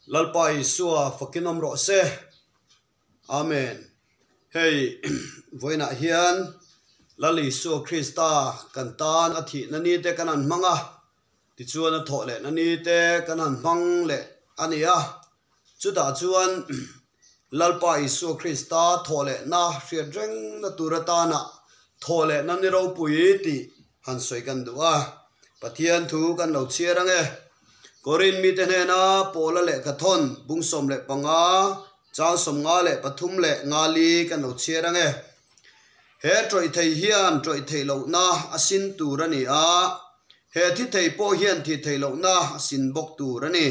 Lalpa Isua fakin awm rawh se. Amen. Hei vawiinah hian Lal Isua Krista kan tan a thihna ni te kan han hmang a, tichuan a thawh lehna ni te kan han hmang leh a ni a. Chutah chuan Lalpa Isua Krista thawh lehna hriat rengna tur atana thawh lehna ni ropui tih han sawi kan duh a. Pathian thu kan lo chhiar ang e. Korin mite hnena Paula lehkha thawn bung 15, chang 53 leh ngali kan lo chhiar ang e. He tawih thei hian tawih theih lohna a sin tur a ni a, he thi thei pawh hian thih theih lohna a sin bawk tur a ni.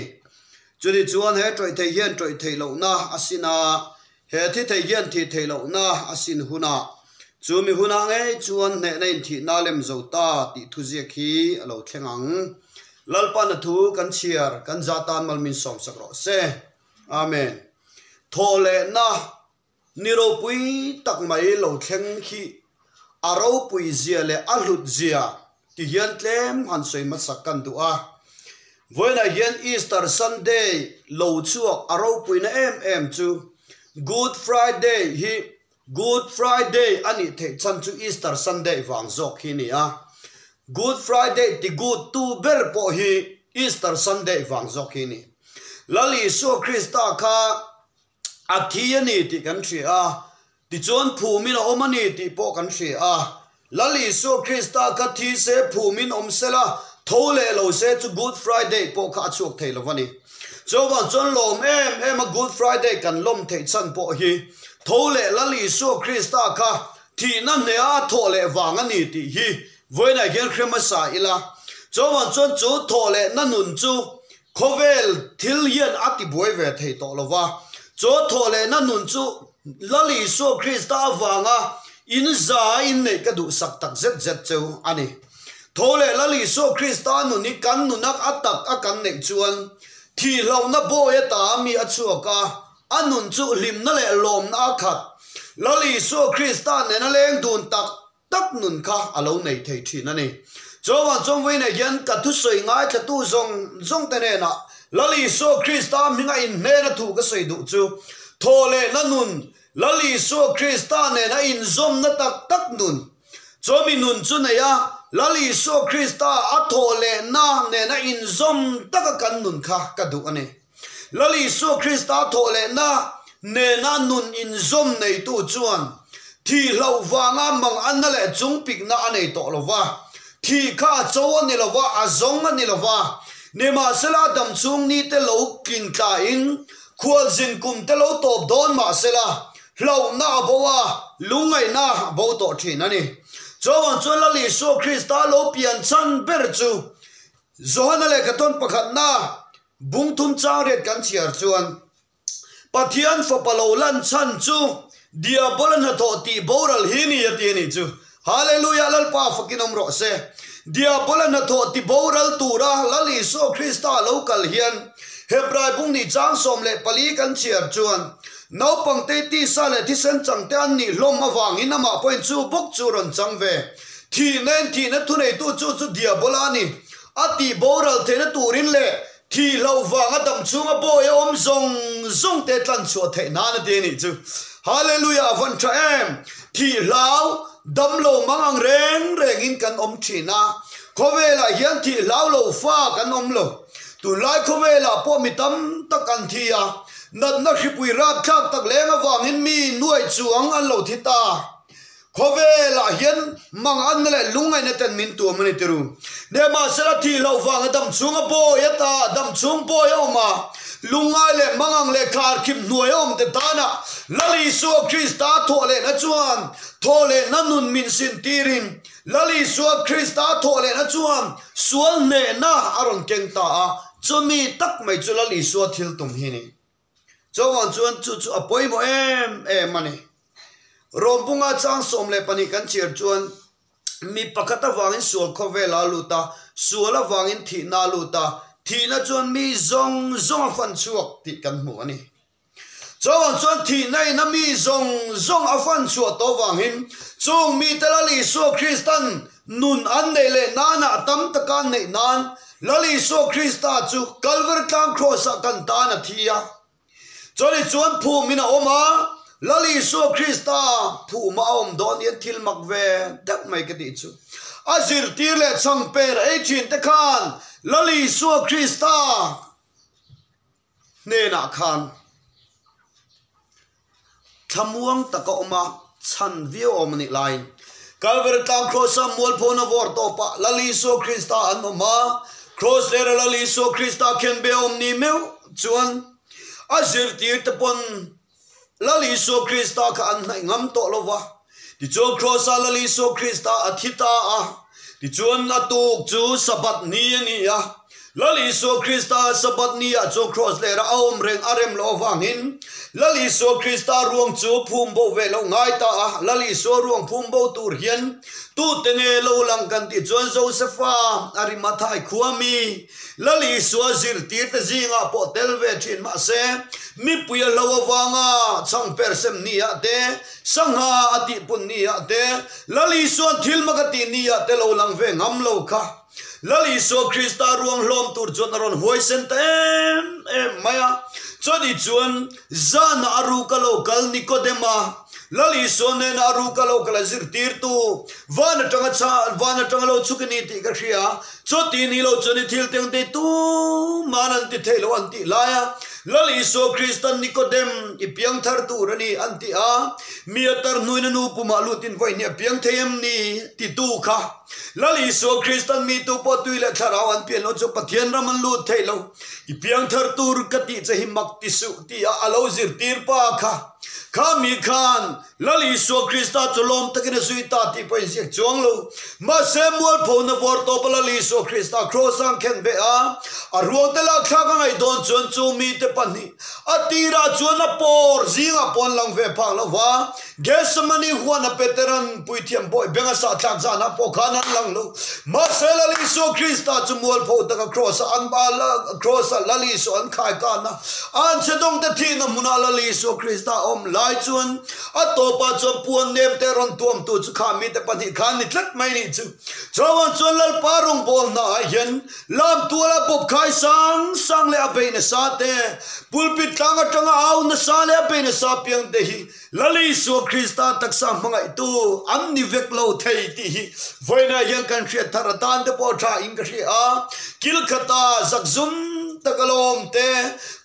Chutih chuan he tawih thei hian tawih theih lohna a sin a, he thi thei hian thih theih lohna a sin hunah, chu mi hunah ngei chuan hnehna inthihna lem zo ta tih thuziak hi a lo thleng ang. Lalpana thu kan chhiar kan zah tan malmin sawmsak rawh se. Amen. Thawhlehna Ni ropui tak mai lo thleng hi a ropui zia leh a hlut zia ti hian tlem han sawi hmasak kan duh a. Vawiinah hian Easter Sunday lo chhuak a ropuina em em chu Good Friday hi Good Friday a nih theih chhan chu Easter Sunday vang zawk hi a ni a. Good Friday ti good tu ber pawh hi Easter Sunday vang zawk hi a ni. Lal Isua Krista kha A thi a ni tih kan hria a, tichuan phumin a awm a ni tih pawh kan hria a. Lal Isua Krista kha thi se, phumin awm se la, tho leh lo se chu Good Friday pawh kha a chhuak thei lo a ni. Chuvang chuan lawm em em a Good Friday kan lawm theih chhan pawh hi tho leh Lal Isua Krista kha thihna hneha a thawh leh vang a ni tih hi vawiinah hian hre hmasa ila. Chuvang chuan chu thawh lehna nun chu Khawvel thil hian a ti buai ve thei tawh lo va, chaw thawh lehna nun chu Lal Isua Krista avanga in za in neih ka duhsak tak zet zet cheu a ni. Tho leh Lal Isua Krista nun hi kan nunak a tak a kan neih chuan thihlohna bawi ata mi a chhuak a, a nun chu hlimna leh lawmna a khat. Lal Isua Krista nena leng dun tak tak nun kha a lo nei thei thin a ni. Chuan chawngvawiinah hian ka thusawi ngaithlatu zawng zawng te hnenah Lal Isua Krista hminga inhnena thu ka sawi duh chu, thawhlehna nun, Lal Isua Krista nena inzawmna tak tak nun, chawmi nun chu nei a, Lal Isua Krista a thawhlehna nena inzawm taka kan nun kha ka duh a ni. Lal Isua Krista thawhlehna nena nun inzawm neitu chuan thih hlauh vanga mang anna leh chungpikna a nei tawh lo va. Thih kha a cho a ni lo va, a zawng a ni lo va. Nimahsela damchhung nite lo tlin tlain khualzin kumte lo tawp dawn mahsela hlauhna a bo a, lungngaihna a bo tawh thin a ni. Chuvang chuan Lal Isua Krista lo pian chhan ber chu Johana lehkha tawn pakhatna Bung thum chang riat kan chhiar chuan Pathian fapa lo lan chhan chu Diabola hnathawh tih boral hi ni a ti a nih chu. Hallelujah Lalpa fakin awm rawh se. Diabola hnathawh ti boral tura Lal Isua Krista lo kal hian Hebrai bung nih chang 14 kan chhiar chuan naupangte tisa leh thisen changte an nih hlawm avangin amah pawhin chu bawk chu rawn chang ve. Thihna in thihna thuneitu chu chu Diabola a ni. A tih boral theihna turin leh thih hlauh vanga dam chhunga bawi a awm zawng zawng te tlan chhuah theih nan a ti a nih chu. Hallelujah a van tha em! Thih hlau, dam lo mang ang reng rengin kan awm thin a, khawvelah hian thih hlau lo fa kan awm lo. Tunlai khawvelah pawh mi tam tak an thi a, natna hripui rapthlak tak leng avangin mi nuai chuang an lo thi ta. Khawvelah hian mang anna leh lungngaihna ten min tuam a ni tiru. Nimahsela thih loh vanga dam chhunga bawi a ta, dam chhung bawi a awm a, lungngai leh mangang leh kharkhip hnuai a awm te tana Lal Isua Krista thawhlehna chuan thawhlehna nun min sin tirin Lal Isua Krista thawhlehna chuan sual hnehna a rawn keng ta a, chumi tak mai chu Lal Isua thil tum hi a ni. Chuvang chuan chu chu a pawimawh em em a ni. Rawmpunga chang 12 kan chhiar chuan mi pakhat avangin sual khawvel a lut a, sual avangin thihna a lut a, thihna chuan mi zawng zawng a fan chhuak tih kan hmu a ni. Chuvang chuan thihna in a mi zawng zawng a fan chhuah tawh avangin chung mite Lal Isua Kristan nun an neih leh nanah tam taka an neih nan. Lal Isua Krista chu Kalvari tlang Kraws-ah kan tan a thi a. Chawlhi chuan phum in a awm a, Lal Isua Krista phuma a awm dawn hian thil mak ve deuh mai ka tih chu. A zirtir leh chhangper ei thin te khan Lal Isua Krista hnenah khan thlamuang taka awm a chhan viau awm a nih laiin Kalvari tlang Kraws-a mualphona vawr tawpah Lal Isua Krista an awm a, Kraws lera Lal Isua Krista khenbe a awm ni meuh chuan a zirtirte pawn Lal Isua Krista kha an hnaih ngam tawh lo va. Tichuan Kraws-a Lal Isua Krista a thi ta a, tichuan a tuk chu Sabbath ni a ni a. Lal Isua Krista Sabbath ni ah chuan Kraws lera a awm reng a rem loh avangin Lal Isua Krista ruang chu phum bo ve loh ngai ta a. Lal Isua ruang phum bo tur hian tute nge lo lang kan tih chuan Josefa, Arimathai khua mi, Lal Isua zirtirte zingah pawh tel ve thin mahse mipui a hlo avanga chhang per sem ni ah te, sangha a tih pun ni ah te, Lal Isua'n thil mak a tih ni ah te lo lang ve ngam lo kha. Lal Isua Krista ruang hlawm tur chuan a rawn huaisen ta em em mai a. Chutih chuan zana a ruka lo kal Nikodema, Lal Isua nena a ruka lo kal a zirtirtu, van atanga chha, van atanga lo chhuk i ni tih ka hria. Chuti ni lo chuan i thil teng te tuman an ti thei lo an tih lai a. Lal Isua Kristan Nikodem i piang thar tur a ni an ti a. Mi a tar hnuin a nu pumah lutin vawiin hi a piang thei em ni? titu kha. Lal Isua Kristan mi tu pawh tui leh thlarau an pian lo chu Pathian ram an lut thei lo. I piangthar tur ka tih che hi mak ti suh ti a a lo zirtir pa kha. Kha mi khan Lal Isua Krista chu lawm takin a zui ta tih pawh inziak chuang lo. Mahse mualphona vawr tawpa Lal Isua Krista kraws ang khen ve a, a ruangte lakthlak a ngaih dawn chuan chu mite pahnih a tirah chuan a pawr zingah pawh an lang ve phak lo va. Gethsemane huana Peteran puithiam bawi beng a sahthlak zanah pawh khan an lang lo. Mahse Lal Isua Krista chu mualpho taka kraws-a an kraws-a Lal Isua an khai kan a, an chhe dawngte thihna hmunah Lal Isua Krista a awm lai chuan a tawpah chuan puan nemte rawn tuamtu chu kha mite pahnih khan ni tlat mai nih chu. Chuvang chuan Lalpa rawngbâwl hnaah hian Lam tuala bawp khai sang sang leh a bei nasa te, pulpit tlang atanga au nasa leh a bei nasa piang te hi Lal Isua Krista taksa hmangaihtu an ni vek lo thei tih hi vawiinah hian kan hriat thar atan te pawh tha in ka hria a. Kil khata zakzum taka lo awm te,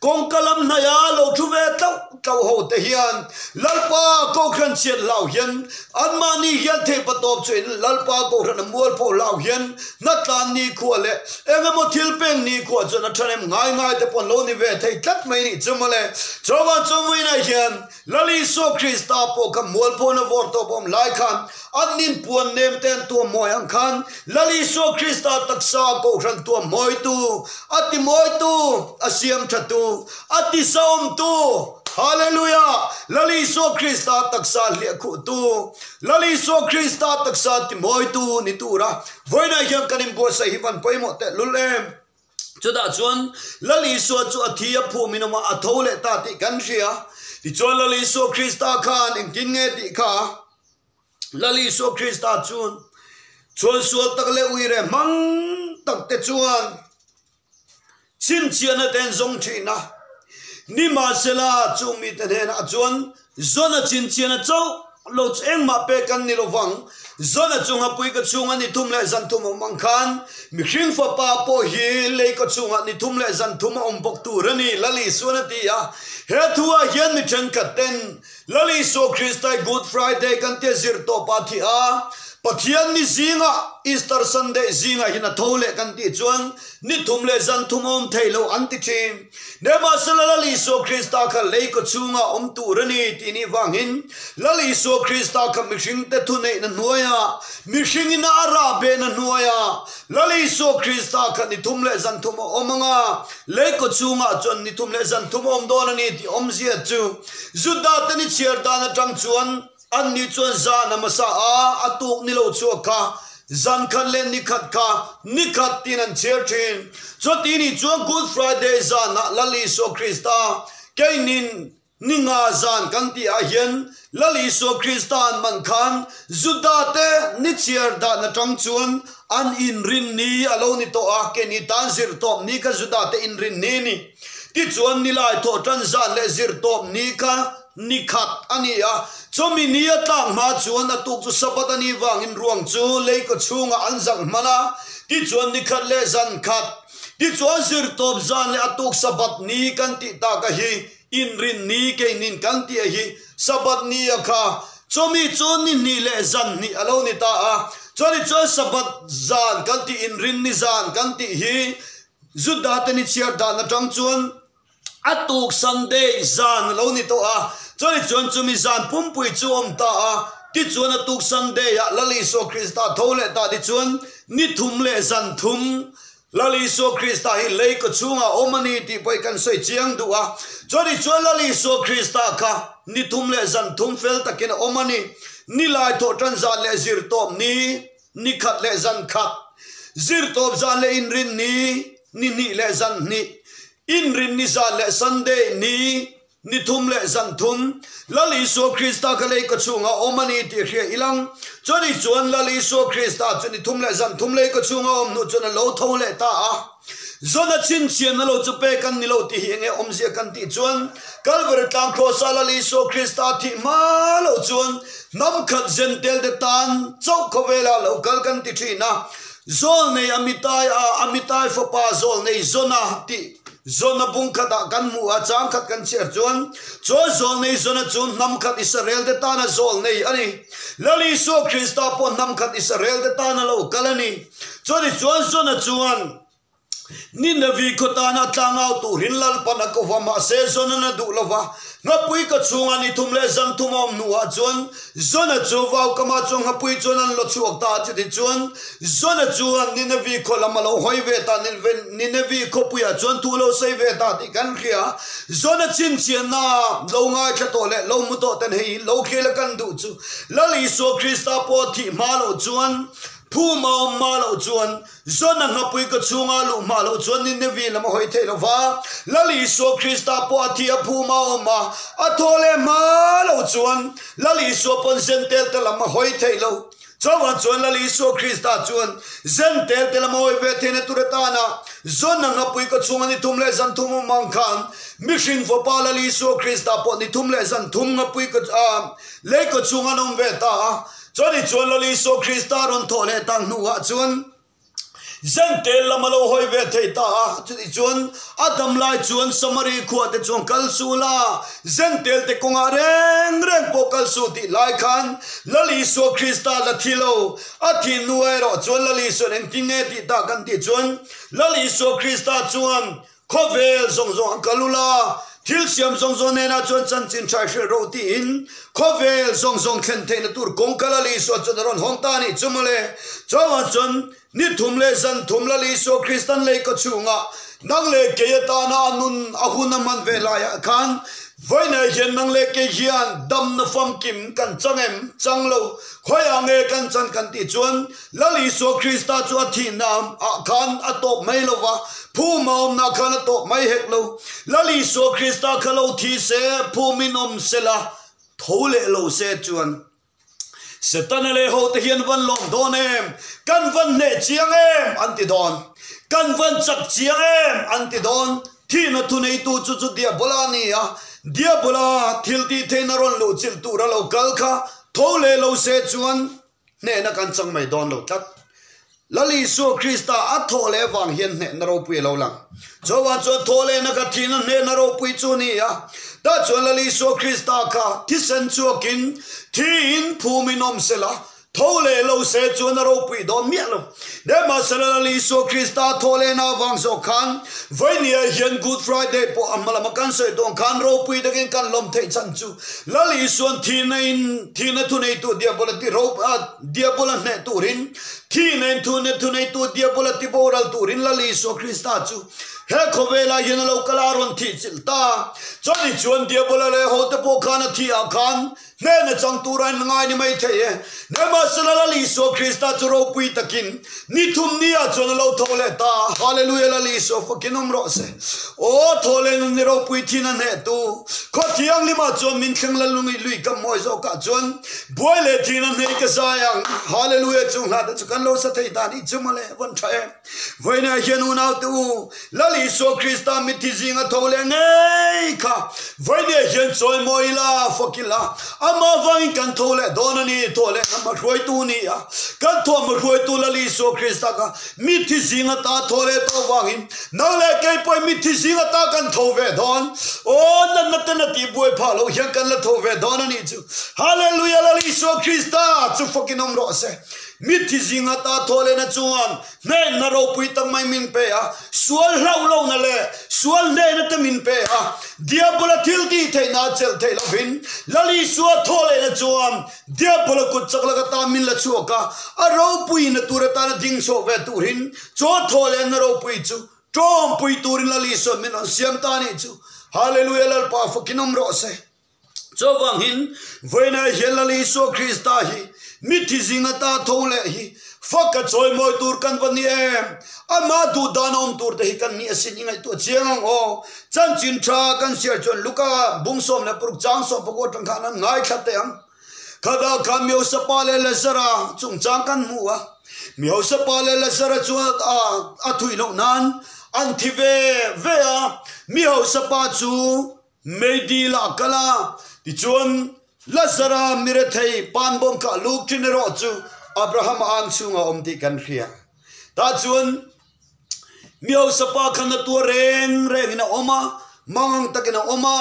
kawngka lam hnaia lo thu ve tlauh tlauh ho te hian Lalpa Kohhran chhiat hlau hian anmahni hian theihpa tawp chu in Lalpa Kohhran a mualpho hlau hian hnatlan nikhua leh engemaw thil peng nikhua chuan a thanem ngai ngai te pawh an lo ni ve thei tlat mai nih chu mawle. Chuvang chuan vawiinah hian Lal Isua Krista pawh kha mualphawna vawr tawp awm lai khan an nin puan nem te an tuam mawi ang khan Lal Isua Krista taksa kohhran tuam mawitu, a ti mawitu, a siam thatu, a ti saawmtu, Hallelujah! Lal Isua Krista taksa hliah khuhtu, Lal Isua Krista taksa ti mawitu ni tura vawiinah hian kan inbuatsaih hi van pawimawh tehlul em? Chutah chuan Lal Isua chu a thi a phum in awm a, a tho leh ta tih kan hria. Tichuan Lal Isua Krista khan engtin nge tih kha Lal Isua Krista chuan chhuan sual tak leh uire hmang tak te chuan chhinchhiahna te an zawng thin a. Nimahsela chung mite hnenah chuan Zona chhinchhiahna chauh lo chu engmah pek an ni lovang. Zona chu nghapui ka chhunga ni thum leh zan thum a awm ang khan mihring fapa pawh hi lei ka chhungah ni thum leh zan thum a awm bawk tur a ni, Lal Isuan a ti a. He thuah hian mi thenkhat ten Lal Isua Kristai Good Friday kan tia zir tawp a thi a, Pathian ni zingah Easter Sunday zingah hian a tho leh kan tih chuan ni thum leh zan thum a awm thei lo an ti thin. Nimahsela Lal Isua Krista kha lei kaw chhungah awm tur a ni tih nih vangin Lal Isua Krista kha mihringte thuneihna hnuaiah, mihringin a rah behna hnuaiah Lal Isua Krista kha ni thum leh zan thum a awm ang a, lei kaw chhungah chuan ni thum leh zan thum a awm dawn a ni tih awmzia chu Judate ni chhiar dan atang chuan Anni chuan zan a hmasa a, a tuk ni lo chhuak kha zan khat leh ni khat kha ni khat tiin an chhiar thin. Chuti ni chuan Good Friday zanah Lal Isua Krista keinin. Ni nga zan kan tih ah hian Lal Isua Krista an man khan Juda te ni chhiar dan atang chuan an inrin ni a lo ni tawh a, keini tan zirtawp ni kha Juda te inrin ni a ni. Tichuan nilai thawh tan zan leh zirtawp ni kha ni khat a ni a, chumi ni a tlak hma chuan a tuk chu Sabbath a nih vangin ruang chu leikaw chhungah an zalh hman a, tichuan ni khat leh zan khat, tichuan zirtawp zan leh a tuk Sabbath ni kan tih tak a hi Inrin ni keinin kan tih a hi Sabbath ni a kha chumi chu ni hnih leh zan hnih a lo ni ta a, chuani chuan Sabbath zan kan tih inrin ni zan kan tih hi Juda te ni chhiar dan atang chuan a tuk Sunday zan a lo ni tawh a, chuani chuan chumi zan pumpui chu awm ta a, tichuan a tuk Sunday ah Lal Isua Krista tho leh ta tichuan ni thum leh zan thum Lal Isua Krista hi lei kaw chhungah awm a ni tih pawh hi kan sawi chiang duh a. Chuan chuan Lal Isua Krista kha ni thum leh zan thum fel takin a awm a ni. Ni lai thawh tan zan leh zir tawp ni, ni khat leh zan khat, zir tawp zan leh inrin ni, ni hnih leh zan hnih, inrin ni zan leh Sunday ni, Ni thum leh zan thum, Lal Isua Krista kha lei ka chhungah awm a ni tih hria ilang. Chutih chuan Lal Isua Krista chu ni thum leh zan thum lei ka chhunga awm hnu chuan a lo tho leh ta a. Zona chhinchhianna lo chu pek an ni lo tih hi enge awmzia kan tih chuan Kalvari tlang Krawsa Lal Isua Krista thih hma lo chuan hnam khat zentel te tan chauh khawvelah lo kal kan ti thin a. Zawlnei Amitai a Amitai fapa Zawlnei Zona tih Zona bung khatah kan hmuh a, chang khat kan chhiar chuan, Chuan zawlnei Zona chu hnam khat Israel te tana zawlnei a ni. Lal Isua Krista pawh hnam khat Israel te tana lo kal a ni. Chuan chuan Zona chuan Ninevi khaw tana tlangau turin Lalpan a ko va, mahse Zonan a duh lo va. Nghapui ka chhunga ni thum leh zan thum a awm hnuah chuan Zona chu vaukama chuan nghapui chuan an lo chhuak ta a, chuti chuan Zona chuan Ninevi khaw lam a lo hawi ve ta, Ninevi khawpuiah chuan thu lo sawi ve ta tih kan hria. Zona chhinchhiahna lo ngaithla tawh leh lo hmu tawh ten hei lo khel a kan duh chu Lal Isua Krista pawh thih hma loh chuan phum a awm hma loh chuan Zona nghapui ka chhunga luh hma loh chuan Ninevi lam a hawi theih lo va, Lal Isua Krista pawh a thi a phum a awm a, a thaw leh hma loh chuan Lal Isua pawn Zentel te lam a hawi theih lo. Chuvang chuan Lal Isua Krista chuan Zentel te lam a hawi ve theihna tur atana Zona nghapui ka chhunga ni thum leh zan thum awm ang khan mihring fapa Lal Isua Krista pawh ni thum leh zan thum nghapui ka lei ka chhunga an awm ve ta a. Chutih chuan Lal Isua Krista rawn thawh leh tak hnuah chuan Zentel lam a lo hawi ve thei ta a. Chutih chuan a dam lai chuan Samari khua te chuan kal suh la, Zentel te kawngah reng reng pawh kal suh tih lai khan Lal Isua Krista la thi lo. A thih hnu erawh chuan Lal Isua'n engtin nge tih tak kan tih chuan Lal Isua Krista chuan Khawvel zawng zawng an kal ul a, thil siam zawng zawng hnenah chuan chanchin tha hrilh rawh tiin khawvel zawng zawng thlen theihna tur kawngka Lal Isua chuan a rawn hawng ta a nih chu mawle. Chuvangah chuan ni thum leh zan thum Lal Isua Kristan lei kaw chhungah nang leh kei atana a nun a hun a hman ve laiah khan vawiinah hian nang leh kei hian damna famkim kan chang em? Chang lo. Khawiah nge kan chan kan tih chuan Lal Isua Krista chu a thihna ah khan a tawp mai lo va, phum a awmna khan a tawp mai hek lo. Lal Isua Krista kha lo thi se, phum in awm se la, tho leh lo se chuan Setana leh hote hian van lawm dawn em? Kan van hneh chiang em? an ti dawn. Kan van chak chiang em? an ti dawn. Thihna thuneitu chu chu Diabola a ni a, Diabola thil tih theihna rawn luhchilh tura lo kal kha tho leh lo se chuan Hnehna kan chang mai dawn lo tlat. Lal Isua Krista a thawh leh vang hian hnehna ropui a lo lang. Chuvang chuan thawh lehna kha thihna hnehna ropui chu a ni a. Tah chuan Lal Isua Krista kha thisen chhuakin thiin phumin awm se la, tho leh lo se chuan a ropui dawn miah lo. Nimahsela Lal Isua Krista thawh lehna avang zawk khan vawinia hian Good Friday pawh a hma lama kan sawi dawn khan ropui takin kan lawm theih chhan chu Lal Isuan thihna in thihna thuneitu Diabola ti ro a Diabola hneh turin thihna in thuna thuneitu Diabola ti boral turin Lal Isua Krista chu he khawvelah hian a lo kal a, a rawn thih chilh ta. Chutih chuan Diabola leh hote pawh khan a thih ah khan. Hnena chang tura in ngai ni mai thei e. Nimahsela Lal Isua Krista chu ropui takin ni thum ni ah chuan a lo tho leh ta. Hallelujah Lal Isua fakin awm rawh se. Aw tho leh nun ni ropui thin a hneh tu. Khaw thianghlim ah chuan min thleng la lung i lui kam mawi zawk ah chuan buai leh thin a hnei ka zai ang. Hallelujah chung hla te chu kan lo sa thei ta nih chu mawle vawn tha em. Vawiinah hian unaute u, Lal Isua Krista mitthi zinga tho leh ngei kha vawiinah hian chawimawi ila, fak ila, amah avangin kan tho leh dawn a ni, thaw leh hnam a hruaitu ni a, kan thawm a hruaitu Lal Isua Krista kha mitthi zinga ta thaw leh tawh avangin nang leh kei pawhin mitthi zinga ta kan tho ve dawn. Aw, natna ten a tihbuai phah loh hian kan la tho ve dawn a nih chu. Hallelujah Lal Isua Krista chu fakin awm rawh se. Mitthi zinga ta thaw lehna chuan hnenna ropui tak mai min pe a, sual hlauh lohna leh sual hnehna te min pe a, Diabola thil tih theihna a chelh theih lovin Lal Isua thaw lehna chuan Diabola kut chak lak atan min la chhuak a, a ropuina tur atana ding chhuak ve turin chaw thaw lehna ropui chu tawmpui turin Lal Isua min rawn siam ta a nih chu. Hallelujah Lalpa fakin awm rawh se. Chuvangin, vawiinah hian Lal Isua Krista hi mitthi zinga ta tho leh hi fak a chawimawi tur kan va ni em? Amah duh dan awm tur te hi kan ni asin i ngaihtuah chiang ang aw. Chanchin tha kan hriat chuan Luka bung 16 chang 14 atang khan an ngaithla teh ang. Khata khan mi hausa pa leh Lazara chungchang kan hmu a. Mi hausa pa leh Lazara chuan a thuih loh nan an thi ve ve a. Mi hausa pa chu Meidil ah kal a, tichuan Lazara mirethei panbawm kha luk thin erawh chu Abraham ang chhungah a awm tih kan hria. Tah chuan mi hausa pa khan a tuar reng rengin a awm a, mangang takin a awm a,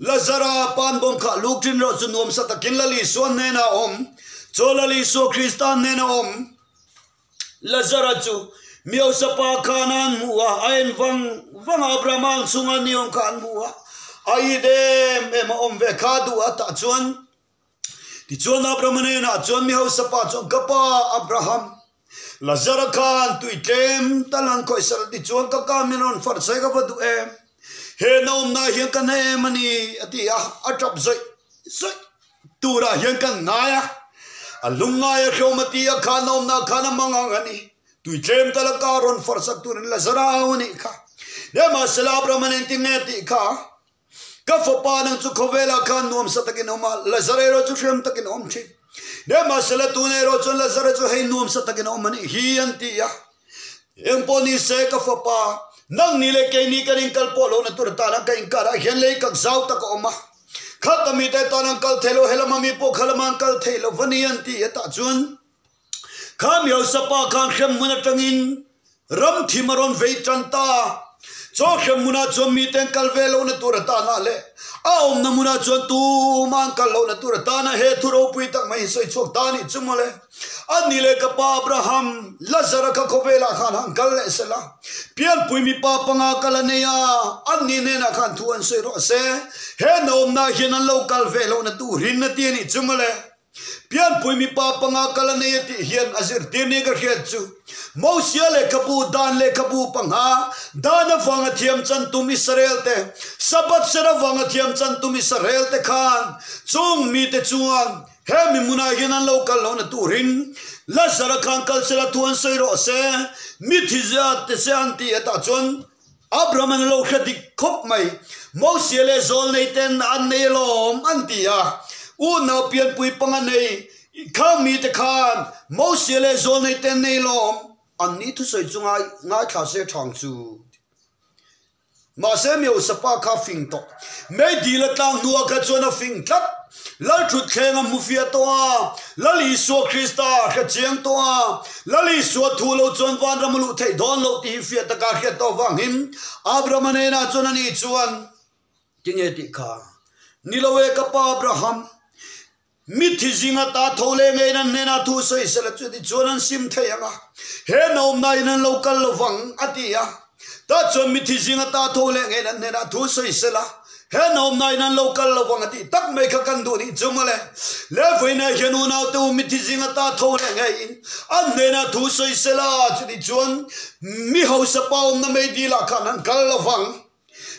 Lazara panbawm kha luk thin erawh chu nuamsa takin Lal Isua hnenah a awm. Chaw Lal Isua Krista hnenah a awm. Lazara chu mi hausa pa khan an hmu a, a en vang vang a, Abrahama ang chhunga ni awm kha an hmu a, a it em em a awm ve kha duh a tah chuan tichuan Abrahama hnenah chuan mi hausa pa chuan ka pa Abraham, Lazara khan tui tlem tal han khawih sal tichuan ka ka min rawn farh sawi ka va duh em, he naawmna hian ka na em a ni a ti a, a tap zawih zawih. Turah hian kan ngai a, a lungngai a hrehawm a ti a, khan a awmna khan a mang ang a ni. Tui tlem tal a kar rawn far sak turin Lazara au a nih kha. Nimahsela Abraham an engtin nge tih kha, Ka fapa nang chu khawvelah khan nuamsa takin awm a, Lazara erawh chu hriam takin a awm thin. Nimahsela tuna erawh chuan Lazara chu hei nuamsa takin a awm a nih hi an ti a. Eng pawh ni se ka fapa, nang ni leh keini kan inkal pawh lohna tur atana ka inkarah hian lei kak zau tak a awm a. Khat a mite tan an kal thei lo, helama mi pawh khalama an kal thei lo va ni an ti a tah chuan kha mi hausa pa khan hremhmun atangin ram thim a rawn vei tan ta. Chaw hremhmunah chuan mite an kal ve lohna tur atana leh a awmna hmunah chuan tumah an kal lohna tur atana he thu ropui tak mai hi sawi chhuak ta a nih chu mawle. A ni leh ka pa Abraham, Lazara kha khawvelah khan han kal leh se la, pianpui mipa panga kal a nei a, an ni hnenah khan thu an sawi rawh se, he naawmna hian an lo kal ve lohna turin a ti a nih chu mawle. Pianpui mipa panga kal a nei a tih hian a zirtir nia ka hriat chu, Mosia lehkhabu, Dan lehkhabu panga, Dan avanga thiam chan tum Israel te, Sabbath ser avanga thiam chan tum Israel te khan chung mite chuan He mi hmunah hian an lo kal lohna turin Lazara khan kal sela thu an sawi rawh se, mithi zia te se an ti hetah chuan Abraham an lo hre dik khawp mai. Mosia leh Zawlnei ten an nei alawm an ti a, unau pianpui panga nei khang mite khan Mosia leh Zawlnei ten nei alawm an ni thusawi chu ngaithla se thang chu. Mahse mi hausa pa kha fing tawh. Mei dil a tlang hnuah kha chuan a fing tlat. Lal thutthleng a hmu fiah tawh a, Lal Isua Krista a hre chiang tawh a, Lal Isua thu lo chuan vanram a luh theih dawn loh tih hi fiah taka a hriat tawh avangin Abrahama hnenah chuan ani chuan, Tinge tih kha ni lo e ka pa Abraham, Mithi zinga ta tho leh ngeiin an hnenah thu sawi sela chu tichuan an sim thei ang a, he naumnain an lo kal lo vang, a ti a. Tah chuan mithi zinga ta tho leh ngeiin an hnenah thu sawi sela, he naumnain an lo kal lo vang a tih tak mai kha kan duh nih chu mawle. Lehvawiinah hian unaute u mithi zinga ta tho leh ngeiin an hnenah thu sawi sela chu tichuan mi hausa pa awmna mei dilah khan an kal lo vang.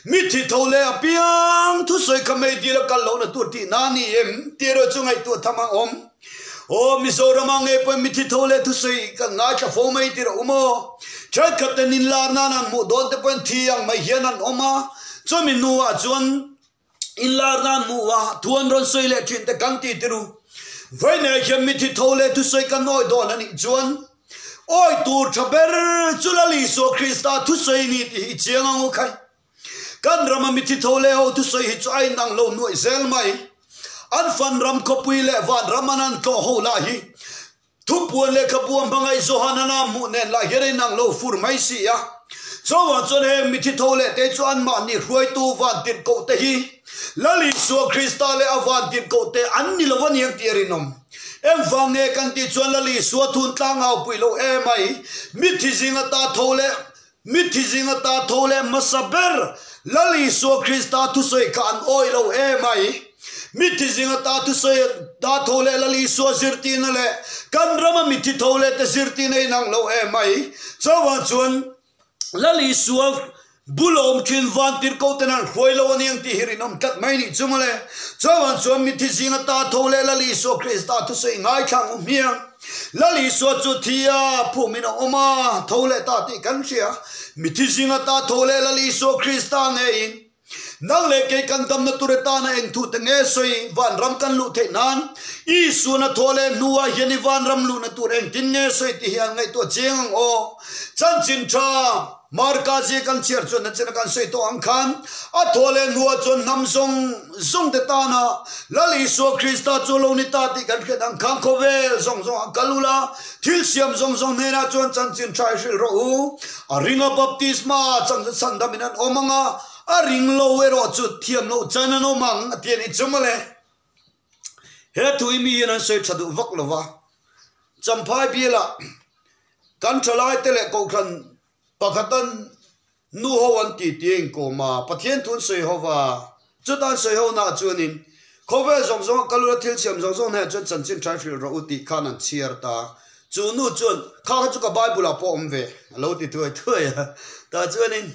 Mithi tho leh apiang thusawi kha meidil a kal lohna tur tihna a ni em tih erawh chu ngaihtuah tham a awm. Aw Mizorama ngei pawhin mithi tho leh thusawi kan ngaithla fo mai tih rawh u maw? Thenkhat ten inlar nan an hmuh dawn te pawhin thi ang mai hian an awm a, chumi hnuah chuan inlar nan hmuh a thu an rawn sawi leh thin te kan ti tir u. Vawiinah hian mithi tho leh thusawi kan awi dawn a nih chuan awi tur tha ber chu Lal Isua Krista thusawi a ni tih hi i chiang ang u khai. Kan rama mithi tho leh ho thusawi hi chu a inang lo nuaih zel mai. An fan ram khawpui leh van ram an an tlawh ho lah hi thupuan lehkhabu a hmangaih Johan an a hmuh nen lah hian a inang lo fur mai si a. Chuvang chuan heng mithi tho leh te chu anmahni hruaitu van tirhkoh te hi Lal Isua Krista leh a van tirhkoh te an ni lo a niang tih a rinawm. Engvang nge kan tih chuan Lal Isua thun tlangau pui lo emai mithi zinga ta tho leh Mithi zinga ta tho leh hmasa ber Lal Isua Krista thusawi kha an awih lo em ai. Mithi zinga ta thusawi ta tho leh Lal Isua zirtirna leh kan rama mithi tho leh te zirtirna inang lo em ai. Chuvang chuan Lal Isua bul a awm thin van tirhkoh ten an hruai lo a niang tih hi rinawm tlat mai nih chu mawle. Chuvang chuan mithi zinga ta tho leh Lal Isua Krista thusawi ngaithlang u hmiang. Lal Isua chu thi a phumin a awm a, tho leh ta tih kan hria. Mithi zinga ta tho leh Lal Isua Krista ngeiin, Nang leh kei kan damna tur atana eng thu te nge sawi vanram kan luh theih nan? Isuan a thaw leh hnuah hian i vanram luhna tur engtin nge sawi tih hi an ngaihtuah chiang ang aw. Chanchin tha. Marka zia kan chhiar chuan nachina kan sawi tawh ang khan a thaw leh hnuah chuan hnam zawng zawng te tana Lal Isua Krista chu lo ni ta tih kan hriat ang khan khawvel zawng zawng ah kal ula, thil siam zawng zawng hnenah chuan chanchin tha i hrilh rawh u. A ringa baptisma chang chu chhandam in an awm ang a, a ring lo erawh chu thiam loh chan an awm ang a ti a nih chu mawle. He thu hi mi hian an sawi tha duh vak lo va, Champhai bialah Kan thalaite leh kohhran pakhatan nu ho an ti tih a inkawm a, Pathian thu an sawi ho va, chuta an sawi ho naah chuanin khawvel zawng zawng a kal ula thil siam zawng zawng hnenah chuan chanchin tha hrilh rawh u tih khan an chhiar ta. Chu nu chuan, Kha kha chu ka Bible ah pawh awm ve, a lo ti thuai thuai a. Tah chuanin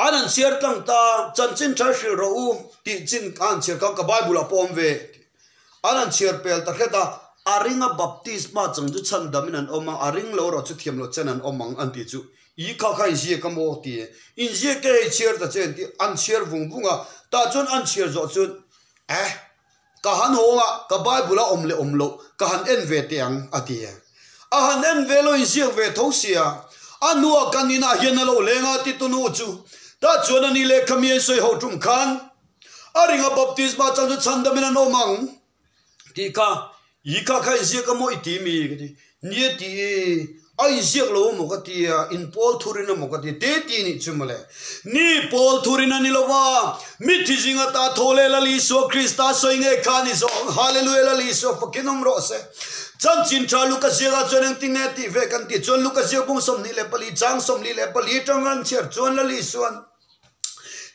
an an chhiar tlang ta, chanchin tha hrilh rawh u tih chin kha an chhiar khan ka Bible ah pawh awm ve. An han chhiar pel ta hret a, a ringa baptisma chang chu chhan damin an awm a, a ring lo erawh chu thiam loh chen an awm ang an tih chu i kha kha inziak a maw ti e, inziak te hei chhiar ta che an ti, an chhiar vung vung a, tah chuan an chhiar zawh chuan eh ka han hawng a, ka Bible a awm leh awm loh ka han en ve teh ang a ti e. A han en ve lo inziak ve tho sia, a hnuah kan inah hian a lo leng a ti tunu chu, tah chuan a ni lehkha mi an sawi ho tum khan, A ringa baptisma chang chu chhandamin an awm ang tih kha i kha kha inziak a maw i ti mi ka ti. Nia ti i, a inziak lo amaw ka ti a, in pawl thurin amaw ka ti te ti nih chu mawle. Ni pawl thurin a ni lo va, mithi zinga ta tho leh Lal Isua Krista sawi ngei kha a ni zawk. Hallelujah Lal Isua fakin awm rawh se. Chanchin tha Luka ziakah chuan engtin nge tih ve kan tih chuan Luka ziak bung 24 chang 44 tang an chhiar chuan Lal Isuan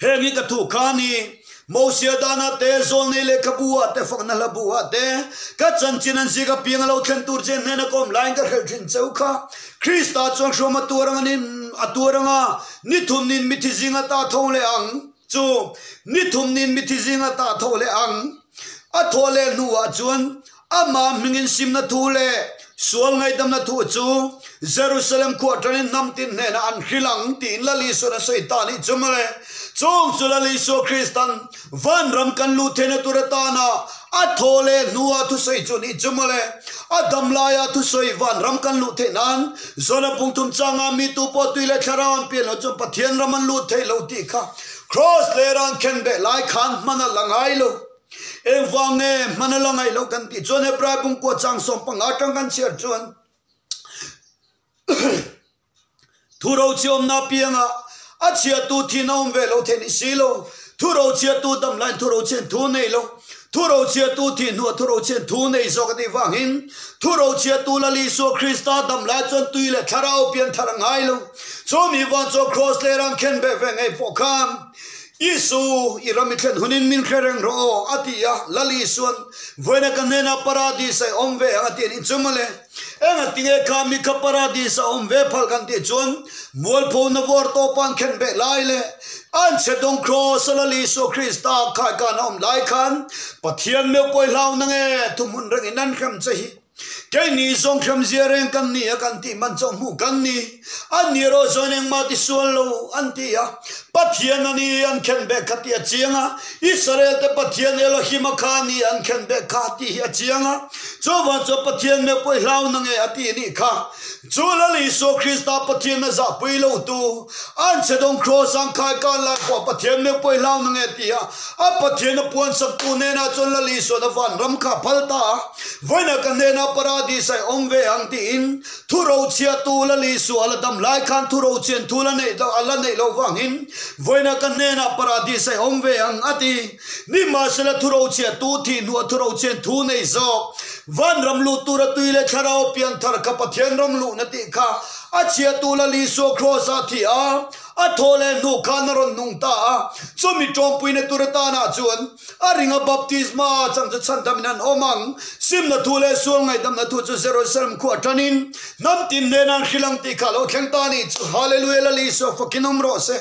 Heng hi ka thu kha a ni, Mosia danah te, Zawlnei lehkhabu ah te, Fakna hla bu ah te, ka chanchin an zik apiang a lo thlen tur che hnena ka awm laiin ka hrilh thin cheu kha. Krista chuan hruam a tuar ang a ni, a tuar ang a, ni thum nin mithi zinga ta tho leh ang chu, ni thum nin mithi zinga ta tho leh ang. A thawh leh hnuah chuan Amah hmingin simna thu leh sual ngaihdamna thu chu Jerusalem khua aṭangin hnam tin hnenah an hrilh ang tiin Lal Isua'n a sawi ta nih chu mawle. Chung chu Lal Isua Kristan vanram kan luh theihna tur atana a thaw leh hnua thusawi chu nih chu mawle. A dam laia thusawi vanram kan luh theih nan Jona pungthum changa mi tu pawh tui leh thlarau an pian loh chuan Pathian ram an lut theih lo tih kha Kraws leh ran khenbeh lai khan hman a la ngai lo. Engvang nge hman a la ngaih loh kan tih chuan Hebrai bungkua chang 15 atang kan chhiar chuan thu rochhiawmna piangah a chhiatu thin a awm ve lo theih ni si lo, thu rochhiatu dam laiin thu rochhian thu nei lo, thu rochhiatu thih hnuah thu rochhian thu nei zawk a tih vangin thu rochhiatu Lal Isua Krista dam lai chuan tui leh thlarau pian thar a ngai lo. Chumi vang chuan Kraws leh rang khenbeh ve ngei pawh khan. Isu, i ram i thlen hunin min hre reng rawh aw, a ti a. Lal Isuan, Vawiina ka hnenah Paradis a i awm ve ang a ti a nih chu mawle. Eng a ti nge kha mi kha Paradis a awm ve phal kan tih chuan mualpho na vawr tawp an khen beh lai leh an chhe dawng Kraws a Lal Isua Krista khai khan a awm lai khan Pathian meuh pawh i hlau na nge thuhmun rengin an hrem che hi. Keini zawng hremzia reng kan ni a kan tih man chauh hmuh kan ni. An ni erawh chuan engmah ti sual lo an ti a. Pathian a ni an khen bek kha tih a chiang a. Israel te Pathian Elohim a kha a ni an khen bek kha tih hi a chiang a. Chuvang chuan Pathian meuh pawh i hlau na nge a tih nih kha. Chu Lal Isua Krista Pathian a zahpui lo tu, an chhe dawng Kraws ang khai kan lai pawh Pathian meuh pawh i hlau na nge ti a, a Pathian a puan sak tu hnenah chuan Lal Isuan a van ram kha a phal ta a, vawiinah ka hnenah Paradis a i awm ve ang tiin thu rochhia tu Lal Isua a la dam lai khan thu rochhian thu la neih a la neih loh vangin vawiinah ka hnenah Paradis a i awm ve ang a ti. Nimahsela thu rochhia tu thih hnuah thu rochhian thu nei zawk Vanram luh tura tui leh thlarau pian thar kha Pathian ram luhna tih kha a chhiatu Lal Isua Kraws-ah thi a, a thaw leh hnu khan a rawn nung ta a. Chumi tawmpuina tur atanah chuan a ringa baptisma chang chu chhandamin an awm ang. Simna thu leh sual ngaihdamna thu chu Jerusalem khua tanin hnam tin hnena an hrilh ang tih kha a lo thleng ta a nih chu. Hallelujah Lal Isua fakin awm rawh se.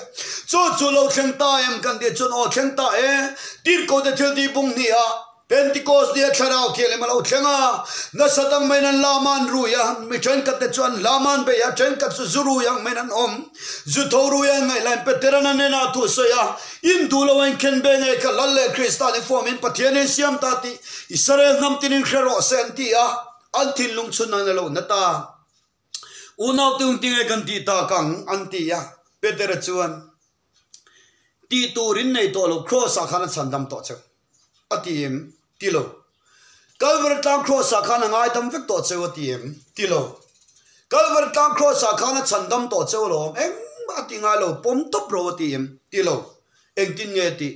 Chu chu lo thleng ta em kan tih chuan aw thleng ta e. Tirhkohte thil tih bung hnih ah Pentikos nia thlarau thianghlim a lo thleng a, nasa dang maiin an lam a an rui a, mi thenkhatte chu an lam a an bei a, thenkhat chu zu rui ang maiin an awm. Zu tho rui a ngaih laiin Peteran a hnenah thu a sawi a, In duh lo a inkhen be ngei kha Lal leh Krista ni fuamin Pathian in siam ta tih Israel hnam tinin hre rawh se an ti a, an thinlung chhun an lo na ta. Unau te ungtinge kan tih tak ang an ti a, Petera chuan, Tih tur in nei tawh lo, Kraws ah khan a chhandam tawh cheu a ti em? Ti lo. Kalvari tlang Kraws ah khan a ngaidam vek tawh cheu a ti em? Ti lo. Kalvari tlang Kraws ah khan a chhandam tawh cheu alawm, engmah a ti ngai lo, pawm tawp ro a ti em? Ti lo. Engtin nge tih?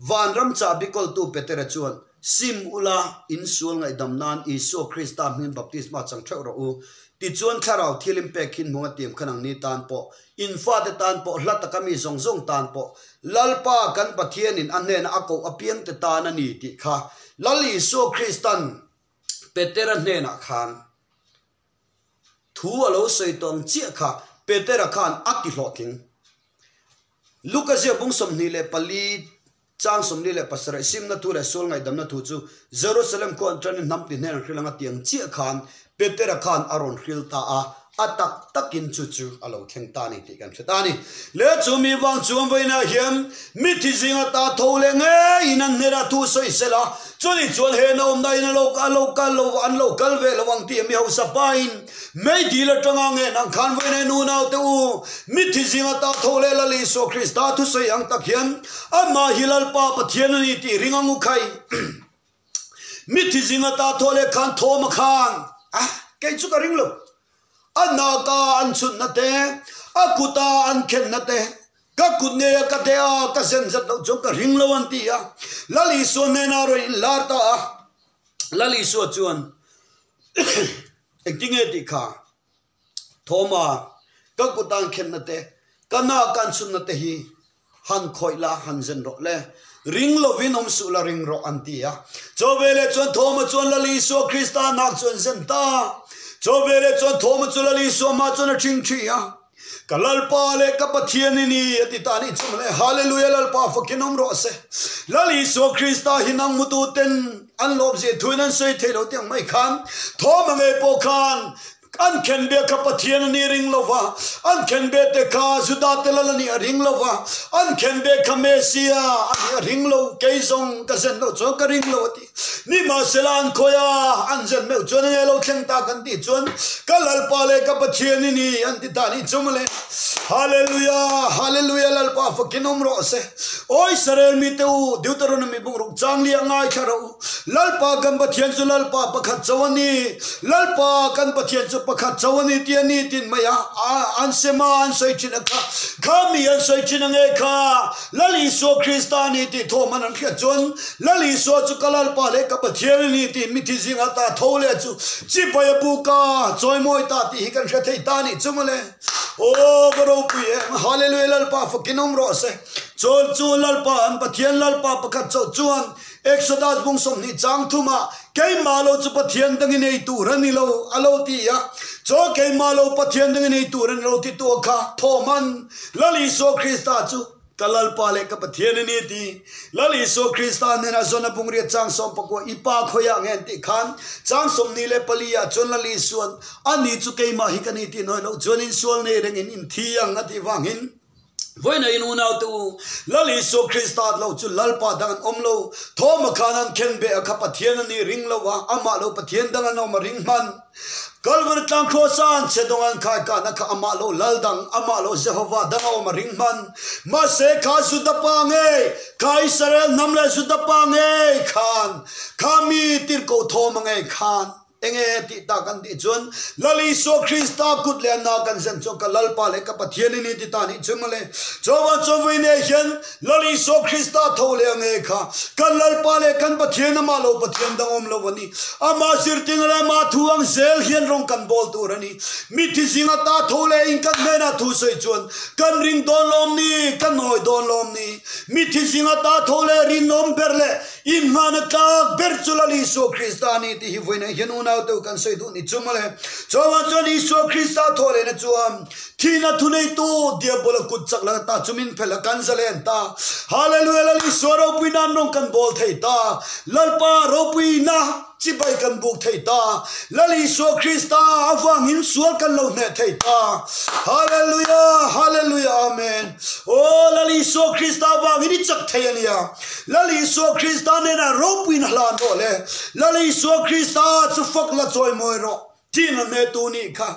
Vanram chahbi kawltu Petera chuan, Sim ula, in sual ngaihdam nan Isua Krista hming baptisma chang theuh rawh u. Tichuan thlarau thil in pek hin hmung a tiam khan ang ni tan pawh, in fate tan pawh, hla taka mi zawng zawng tan pawh, Lalpa kan Pathianin a hnena a koh apiangte tan a ni tih kha Lal Isua Kristan Petera hnenah khan Thu a lo sawi tawh ang chiah kha Petera khan a ti hlawhtling. Luka ziak bung 24 chang 47 simna thu leh sual ngaihdamna thu chu Jerusalem khua an tanin hnam ti hnen an hrilh ang a ti ang chiah khan Petera khan a rawn hril ta a, a tak takin chu chu a lo thleng ta a ni tih kan hre ta a ni. Le chu mi vang chuan vawiinah hian mithi zinga ta tho leh ngeiin an hnenah thu sawi sel a, Chuni chuan he naumna in a lo a lo kal lo an lo kal ve lo ang tih mi hausa pa in meidil atanga ngen ang khan vawiin e nunau te u mithi zinga ta tho leh Lal Isua Krista thusawi ang tak hian amah hi Lalpa Pathian a ni tih ring ang u khai. Mithi zinga ta tho leh khan thawm a khan a kei chu ka ring lo. A naka an chhunna te, a kuta an khenna te, Ka kut ngei a ka deh a, ka zen zet loh chuan ka ring lo an ti a. Lal Isua hnenah a rawn inlar ta a. Lal Isua chuan, Engtinge tih kha? Thawma, ka kut an khenna te, ka nak an chhunna te hi han khawih la, han zen rawh le. Ring lovin awm suh la, ring rawh an ti a. Chaw veleh chuan Thawma chuan Lal Isua Krista nak chu an zen ta a. Chaw veleh chuan Thawma chu Lal Isua hma chuan a ṭhingṭhi a. Ka Lalpa leh ka Pathian i ni, a ti ta a nih chu mawle. Hallelujah, Lalpa fakin awm rawh se. Lal Isua Krista hi nang mutu ten an lawmzia thuin an sawi thei lo tiang mai khan thawm a ngei pawh khan an khenbeh kha Pathian a ni ring lo va, an khenbeh te kha Juda te lal a nih a ring lo va, an khenbeh kha Messia a nih a ring lo, kei zawng ka zen loh chuan ka ring lo a ti. Nimahsela an khawi a, an zen meuh chuan enge lo thleng ta kan tih chuan ka Lalpa leh ka Pathian i ni an ti ta nih chu mawle. Hallelujah, Hallelujah Lalpa fakin awm rawh se. Aw Israel mite u, Deuteronomy buk ruk chang li a ngaithla rawh u. Lalpa kan Pathian chu Lalpa pakhat chauh a ni. Lalpa kan Pathian chu pakhat chauh a ni tih a ni tin mai a, an sema an sawi thin a kha, kha mi an sawi thin ange kha. Lal Isua Krista a ni tih thawm an an hriat chuan, Lal Isua chu ka Lalpa leh ka Pathian a ni tih mithi zinga ta tho leh chu chipai a buk a, chawimawi ta tih hi kan hre thei ta a nih chu mawle. Aw ka ropui em! Hallelujah Lalpa fakin awm rawh se. Chawl chu Lalpa an Pathian Lalpa pakhat chauh chuan Exodus bung 20 chang thumah Keimah lo chu Pathian dang i nei tur a ni lo a lo ti a. Chaw keimah lo Pathian dang i nei tur a ni lo titu a kha thawhman Lal Isua Krista chu ka Lalpa leh ka Pathian a ni ti. Lal Isua Krista hnenah Jona bung riat chang 19 i pa khawiah nge an tih khan chang 24 ah chuan Lal Isua'n ani chu keimah hi ka ni tih nawi loh chuan insual nei rengin inthi ang a tih vangin Vawiina in unaute u, Lal Isua Krista lo chu Lalpa dang an awm lo. Thawma khan an khen beh a kha Pathian a nih ring lo a, amah lo Pathian dang an awm a ring hman. Kalvari tlang Krawsa an chhe dawng an khai kahna kha amah lo Lal dang, amah lo Jehovah dang a awm a ring hman. Mahse kha Juda pa ngei, kha Israel hnam leh Juda pa ngei khan, kha mi tirhkoh Thawma ngei khan, Enge tih tak an tih chuan Lal Isua Krista kut leh na kan zen chuan ka Lalpa leh ka Pathian i ni ti ta nih chu mawle. Chuavang chuan vawi nei hian Lal Isua Krista tho leh ange kha kan Lalpa leh kan Pathian amah lo Pathian dang awm lo a ni. Amah zirtir leh amah thu ang zel hian rawng kan bawl tur a ni. Mithi zinga ta tho leh in kan hnenah thu sawi chuan kan ring dawn lawm ni, kan hawi dawn lawm ni. Mithi zinga ta tho leh rinawm ber leh Inhmana tlak ber chu Lal Isua Krista a ni tih hi vawiinah hian unau te kan sawi duh ni chu mawle. Chuvang chuan Isua Krista thawhlehna chuan thihna thuneitu Diabola kut chak laka ta chu min phelh a, kan zalen ta. Hallelujah Lal Isua ropui nan rawng kan bawl thei ta. Lalpa ropuina chibai kan buk thei ta. Lal Isua Krista avangin sual kan lo hneh thei ta. Hallelujah Hallelujah Amen. Aw Lal Isua Krista avangin i chak thei a nia. Lal Isua Krista nena ropuina hlan rawh le, Lal Isua Krista chu fak la chawi mawi rawh, thihna hnetu nih kha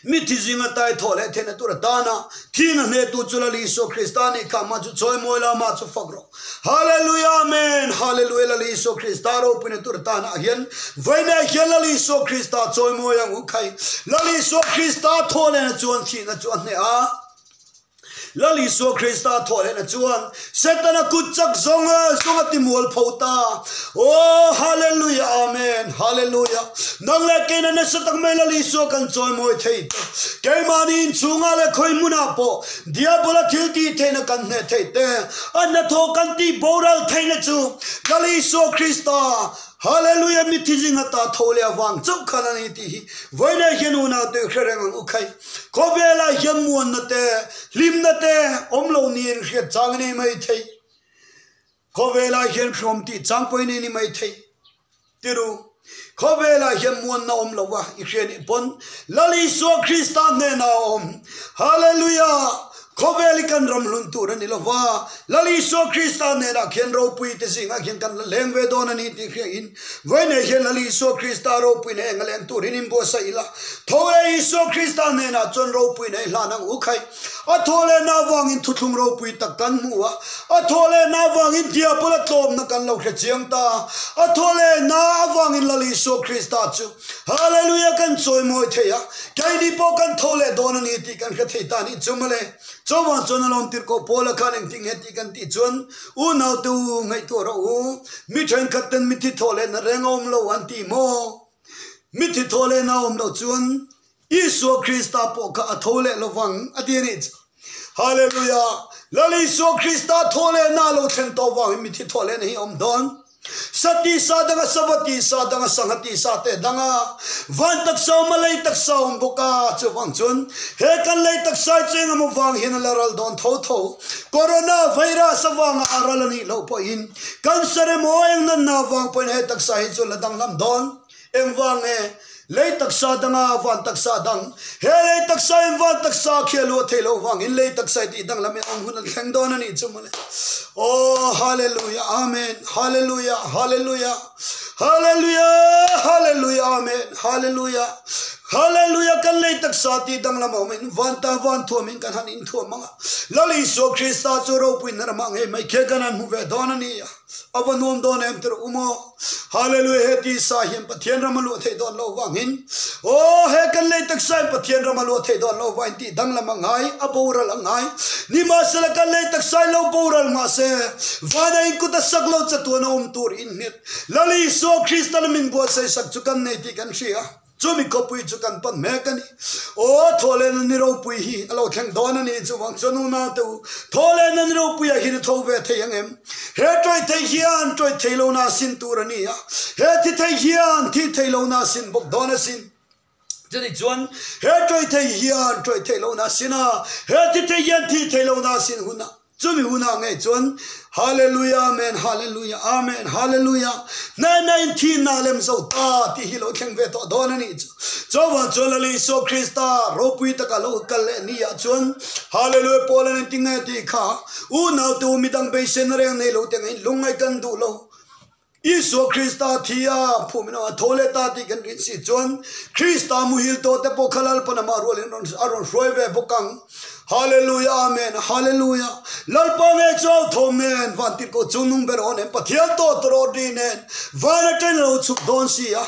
mithi zinga tai thawh leh theihna tur atana thihna hnetu chu Lal Isua Krista nih kha amah chu chawi mawi la amah chu fak rawh. Hallelujah Amen Hallelujah Lal Isua Krista ropuina tur atana hian vawiinah hian Lal Isua Krista chawi mawi ang u khai. Lal Isua Krista thawh lehna chuan thihna chu a hneh a. Lal Isua Krista thawhlehna chuan Setana kut chak zawng zawng a ti mual pho ta. Aw Hallelujah Amen Hallelujah Nang leh keina nasa tak mai Lal Isua kan chawimawi thei te. Keimahni inchhungah leh khawi hmunah pawh Diabola thil tih theihna kan hneh theih te, a hnathawh kan tih boral theihna chu Lal Isua Krista Hallelujah Mithi zinga ta tho leh avang chauh khan a ni tih hi vawiinah hian unaute hre reng ang u khai. Khawvelah hian muanna te, hlimna te awm lo niin hriat chang a nei mai thei. Khawvelah hian hrawm tih chang pawhin a ni mai thei. Tiru, khawvelah hian muanna awm lo va i hria nih pawn Lal Isua Krista hnenah a awm. Hallelujah! Khawvel hi kan ram hlun tur a ni lo va, Lal Isua Krista hnenah khian ropui te zingah khian kan la leng ve dawn a ni tih hriain vawiinah hian Lal Isua Krista ropuina eng a leng turin inbuatsaih ila. Tho e Isua Krista hnenah chuan ropuina i hlan ang u khai. A thaw lehna avangin thuthlung ropui tak kan hmu a, a thaw lehna avangin diabola tlawmna kan lo hre chiang ta. A thaw lehna avangin Lal Isua Krista chu Hallelujah kan chawimawi thei a, keini pawh kan tho leh dawn a ni tih kan hre thei ta nih chu mawle. Chuvang chuan a lawm tirhkoh Paula khan engtin nge tih kan tih chuan unaute u ngaihtuah rawh u, mi thenkhat ten mithi thawh lehna reng a awm lo an ti maw? Mithi thawh lehna a awm loh chuan Isua Krista pawh kha a tho leh lovang a ti a nih chu. Hallelujah! Lal Isua Krista thawh lehna a lo thlen tawh vangin mithi thawh lehna hi a awm dawn. Sati sa danga Savati sa danga Sanghati sa te danga van taksa awm a lei taksa awm bawk a, chuvang chuan he kan lei taksa hi chu engemaw vang hian a la ral dawn tho tho. Corona virus avanga a ral a nih loh pawhin cancer emaw eng natna avang pawhin he taksa hi chu a la danglam dawn. Engvang nge lei taksa danga van taksa dang? He lei taksa in van taksa khi a luah theih loh vangin lei taksa i tih danglam in awm hun an thleng dawn a nih chu mawle. Aw Hallelujah Amen Hallelujah Hallelujah Hallelujah Hallelujah Amen Hallelujah Hallelujah kan lei taksa tih danglam a awm in van ta van thuam in kan han inthuam ang a Lal Isua Krista chu ropuina ramah ngei mai khi kan han hmu ve dawn a ni a. A va nuam dawn em tirh u maw? Hallelujah he tisa hian Pathian ram a luah theih dawn loh vangin aw he kan lei taksa in Pathian ram a luah theih dawn loh vangin tih danglam a ngai, a boral a ngai. Nimahsela kan lei taksa in lo boral mahse vana in kut a sak lo chatuan a awm tur in nghet Lal Isua Krista la min buatsaih sak chu kan nei tih kan hria. Chumi khawpui chu kan pan mek a ni. Aw, thawhlehna ni ropui hi a lo thleng dawn a ni. Chuvang chuan unau te u, thawhlehna ni ropuiah hian i tho ve thei ang em? He tawih thei hian tawih thei lohna a sin tur a ni a, he thi thei hian thi thei lohna a sin bawk dawn a sin. Chutih chuan he tawih thei hian tawih thei lohna a sin a, he thi thei hian thi thei lohna a sin hunah, Chumi hunah ngei chuan Hallelujah Amen Hallelujah Amen Hallelujah hnehna in thinna lem zo ta tih hi lo thleng ve tawh dawn a nih chu. Chuvang chuan Lal Isua Krista ropui taka lo kal leh ni ah chuan Hallelujah Paul an inti nge tih kha unau te u midang beiseina reng nei lo te ngeiin lungngaih kan duh lo. Isua Krista thi a phum in a tho leh ta tih kan rin si chuan Krista muhil tawh te pawh kha Lalpan amah rualin a rawn hruai ve bawk ang. Hallelujah Amen Hallelujah Lalpa nge chu au thawm nen van tirhkoh chungnung ber awn em Pathian tawh tawrawt ri nen van atangin a lo chhuk dawn si a.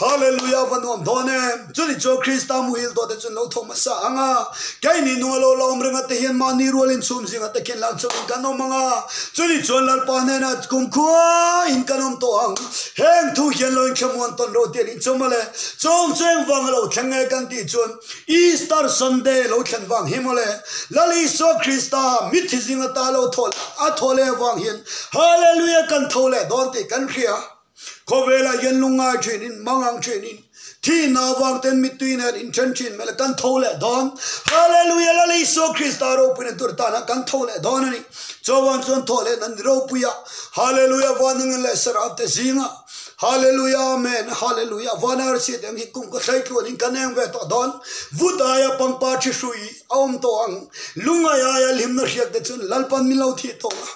Hallelujah va nuam dawn em! Chutih chuan Krista muhil tawh te chu an lo tho hmasa ang a, keini nunga lo la awm ringa te hian mahni rualin chhum zinga te khin lang chungin kan awm ang a, chutih chuan Lalpa hnenah kumkhua in kan awm tawh ang. Heng thu hian lo inthlemuan tawn ro tih an inchawm a le. Chawng chu engvang a lo thleng nge kan tih chuan Easter Sunday lo thlen vang hi mawle. Lal Isua Krista mithi zinga ta lo thaw a thaw leh avang hian Hallelujah kan tho leh dawn tih kan hria. Khawvelah hian lungngai thinin, mangang thinin, thihna avang ten mittui nen inthen thin mela kan tho leh dawn. Hallelujah! Lal Isua Krista ropuina tur tana kan tho leh dawn a ni. Chuvang chuan thaw leh nan ropuia. Hallelujah! Vanangin leh Seraf te zinga. Hallelujah! Amen! Hallelujah! Van arsi te ang hi kum ka thlei tluanin kan eng ve tawh dawn. Vut aia pangpar thi hrui a awm tawh ang. Lungngai aia hlimna hriak te chuan Lalpan min lo thih tawh ang.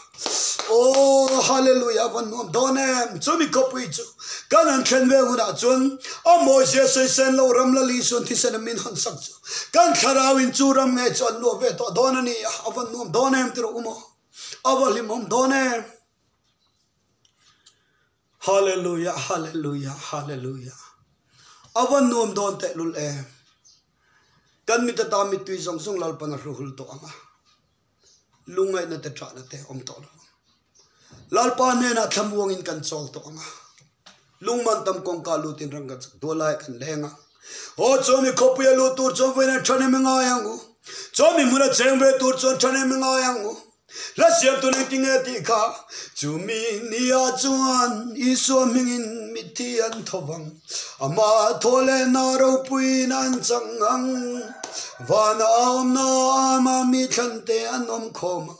Aw Hallelujah van nuam dawn em chumi khawpui chu kan han thlen ve hunah chuan a mawizia sawi sen lo ram la li chuan thisen a min hawn sak chu kan thlarau in chu ram nge chu an luah ve tawh dawn a ni a a van nuam dawn em tiraw u maw a va hlimawm dawn em Hallelujah Hallelujah Hallelujah a va nuam dawn tehlul em kan mit ata mittui zawng zawng Lalpan a hruhul tawh ang a. Lungngaihna te ṭahna te awm tawh lo ang. Lalpa hnenah thlamuangin kan chawl tawh ang a, lungman tam kawngka lutin rang kan chak dual lai kan leng ang. Aw chuan mi khawpuia lut tur chuan vawiin an ṭhahnem i ngai ang u. Chuan mi hmuna cheng ve tur chuan ṭhahnem i ngai ang u. Hla siamtu nen tinge tih kha chumi nia chuan Isua hmingin mitthi an tho vang. Amah thaw leh na ropuiin an chang ang. Vana a awmna ama mi thlante an awm khawm ang.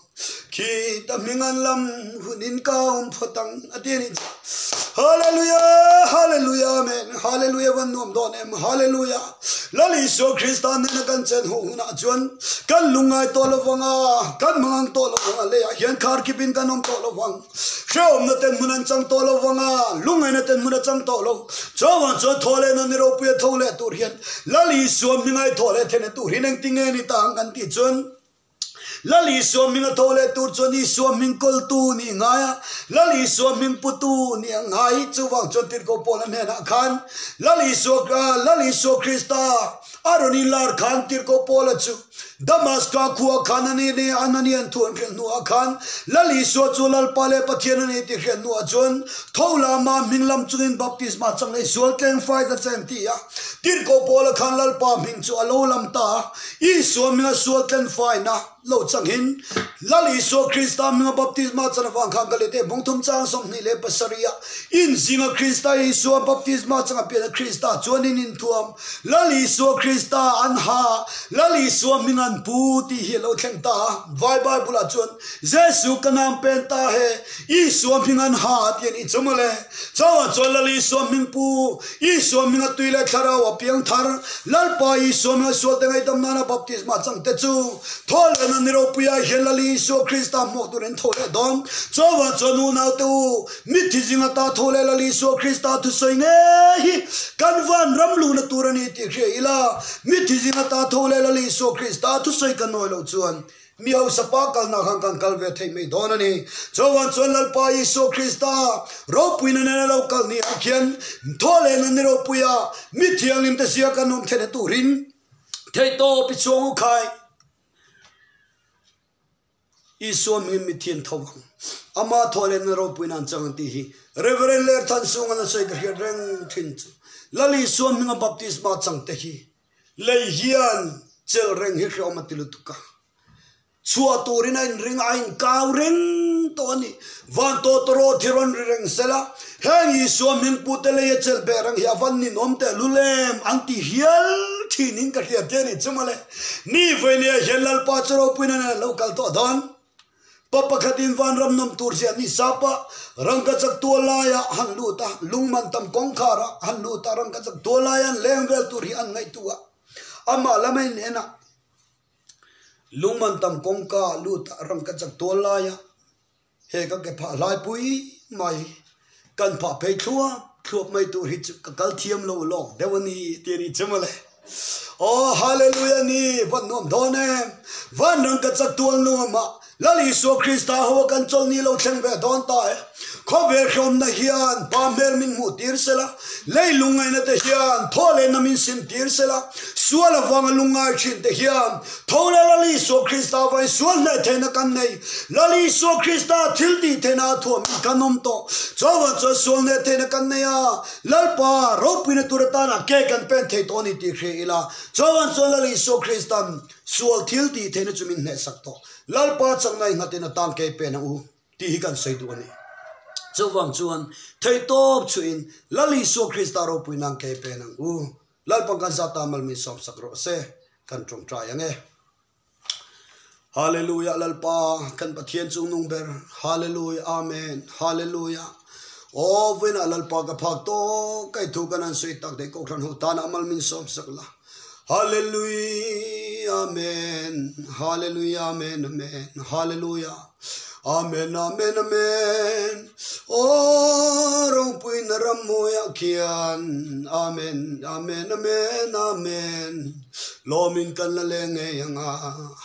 Khi ta hming an lam hunin ka awm phawt ang a ti a ni. Hallelujah! Hallelujah! Amen! Hallelujah! Van nuam dawn em! Hallelujah! Lal Isua Krista nena kan chen ho hunah chuan kan lungngai tawh lovang a, kan mangang tawh lovang a, leiah hian kharkhipin kan awm tawh lovang. Hrehawmna ten hmun an chang tawh lo vang a, lungngaihna ten hmun a chang tawh lo. Chuvang chuan thaw leh na ni ropui a tho leh tur hian Lal Isua hmingai thaw leh theihna tur hian engtin nge ni ta ang kan tih chuan Lal Isua hming a tho leh tur chuan Isua hming kawltu nih ngai a, Lal Isua hming putu nih a ngai. Chuvang chuan Tirhkoh Paula hnenah khan Lal Isua Lal Isua Krista A rawn inlar khan Tirhkoh Paula chu Damaska khua khan a ni ni Ananian thu an hrilh hnuah khan Lal Isua chu Lalpa leh Pathian a ni tih hriat hnuah chuan tho lama hming lam chungin baptisma chang leh sual tleng fai ta che an ti a. Tirhkoh Paula khan Lalpa hming chu a lo lam ta a, Isua hminga sual tlen faina lo changin Lal Isua Krista hminga baptisma chan avang khan Galite bungthum chang 27 ah in zinga Krista Isua baptisma changa piana Krista chuan in inthuam Lal Isua Krista an ha Lal Isua hming an pu tih hi a lo thleng ta a. Vai Bible ah chuan Jesu ka nam pen ta he Isua hming an ha tih a nih chu mawle. Chauah chuan Lal Isua hming pu Isua hminga tui leh thlarau a piang thar, Lalpa Isua hminga sualte ngaihdam nana baptisma changte chu thaw lehna ni ropuiah hian Lal Isua Krista hmuak turin tho leh dawn. Chuvang chuan unaute u, mitthi zinga ta tho leh Lal Isua Krista thusawi ngei hi kan van ram luhna tur a ni tih hria ila, mitthi zinga ta tho leh Lal Isua Krista thusawi kan nawi loh chuan Mi hausa pa kalna khan kan kal ve theih mai dawn a ni. Chuvang chuan Lalpa Isua Krista ropuina nena lo kal ni ah khian thaw lehna ni ropui a mi thianghlim te zia kan awm theihna turin theihtawp i chhuang u khai. Isua hmingin mi thian tho vang. Ama thaw lehna ropuina an chang an tih hi Reverend Lerthansung an a sawi ka hriat reng thin chu. Lal Isua hminga baptisma changte hi lei hian chelh reng hi hreawm a ti lutuk a. Chhuah turin a inring a, a inkau reng tawh a ni. Van tawh tawrawt hi rawn ri reng sela, heng Isua hmingpute lei a chelh beh reng hi a van ninawm teh lul em an ti hial thinin ka hria te a ni chu mawle. Ni vawinia hian Lalpa chu ropuina nen a lo kal tawh dawn. Pa pakhatin vanram nawm tur ziah ni sapa rangkachak tual laia han lut a, lungman tam kawngkhara han lut a, rangkachak tual laia an leng vel tur hi an ngaihtuah a, amah lama in en a, Lungman tam kawngka lut ah rang ka chak tual lai a, he ka ke phah hlai pui mai, kan phah phei thluap thluap mai tur hi chu ka kal thiam lo lawk deuh a ni ti a ni che mawle. Aw Hallelujah ni van nuam dawn em, van rang ka chak tual nuam ah Lal Isua Krista ho a kan chawlh ni lo thleng ve dawn ta e. Khawvel hlawmna hian pa hmel min hmuh tir sela, lei lungngaihna te hian thaw lehna min sim tir sela, sual avanga lungngai thin te hian tho leh Lal Isua Krista avangin sual hneh theihna kan nei. Lal Isua Krista thil tih theihna a thuam in kan awm tawh. Chuvang chuan sual hneh theihna kan nei a, Lalpa ropuina tur atana ke kan pen thei tawh a ni tih hria ila. Chuvang chuan Lal Isua Kristan sual thil tih theihna chu min hnehsak tawh. Lalpa chakna i nghatin atan kei pen ang u tih hi kan sawi duh a ni. Chuvang chuan theihtawp chhuihin Lal Isua Krista ropui nan kei pen ang u. Lalpa kan zat ta mal min sawmsak rawh se, kan tawngtai ang e. Hallelujah Lalpa kan Pathian chung nung ber Hallelujah Amen Hallelujah Aw vawiinah Lalpa ka phak tawk kai thu kan han sawi tak daih kohhran ho tana mal min sawmsak la. Hallelujah Amen Hallelujah Amen Amen Hallelujah Amen Amen Amen Aw ropuina ram mawiah khian Amen Amen Amen Amen Lawmin kan la leng ngei anga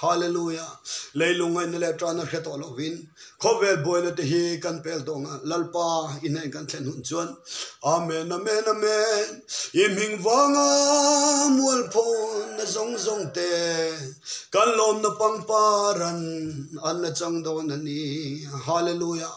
Hallelujah Leilung ngaihna leh tana hre tawh lovin Khawvel buaina te hi kan pel tawh ang a, Lalpa i hnen kan thlen hun chuan Amen Amen Amen i hming vanga mualphawna zawng zawng te kan lawmna pangparan an la chang dawn a ni Hallelujah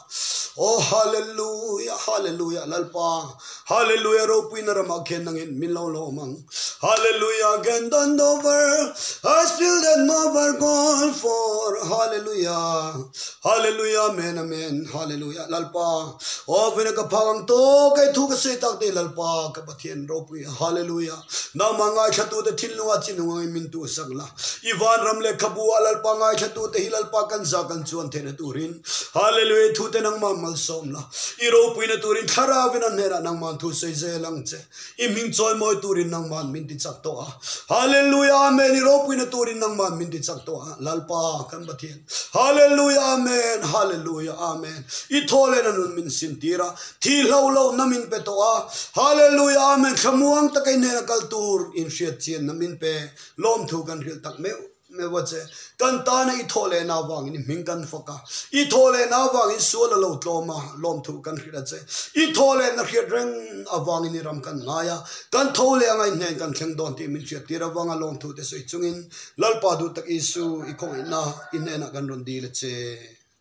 Aw Hallelujah Hallelujah Lalpa Hallelujah ropuina ramah khian nangin min lo lawm ang Hallelujah again done over I still that over gone for Hallelujah Hallelujah Amen Amen Hallelujah Lalpa aw vina ka phak ang tawk ei thu ka sawi tak te Lalpa ka Pathian ropui Hallelujah nangmah ngaithla tu te thinlunga chinung angin min tu sak la i vanram lehkhabu ah Lalpa ngaithla tu te hi Lalpa kan za kan chuan theihna turin Hallelujah thu te nangmah malsawm la i ropuina turin thlarauin a hnenah nangmah thu sawi zel ang che. I hming chawi mawi turin nangman min ti chak tawh a. Hallelujah Amen I ropuina turin nangman min ti chak tawh a. Lalpa kan Pathian. Hallelujah Amen Hallelujah Amen I thaw lehna nun min sim tir a. Thi hlo lo na min pe tawh a. Hallelujah Amen Thlamuang taka i hnena kal tur in hriat chianna min pe. Lawmthu kan hrilh tak meuh. Meuh che, kan tana i thawh lehna avangin i hming kan fak a, i thawh lehna avangin sual a lo tlawm a, lawmthu kan hrilh a che. I thawh lehna hriat reng avangin i ram kan ngai a, kan tho leh anga i hnen kan thleng dawn tih min hriat tir avanga lawmthu te sawi chungin Lalpa duh tak Isu i khawngaihna i hnenah kan rawn dil a che.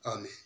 Amen.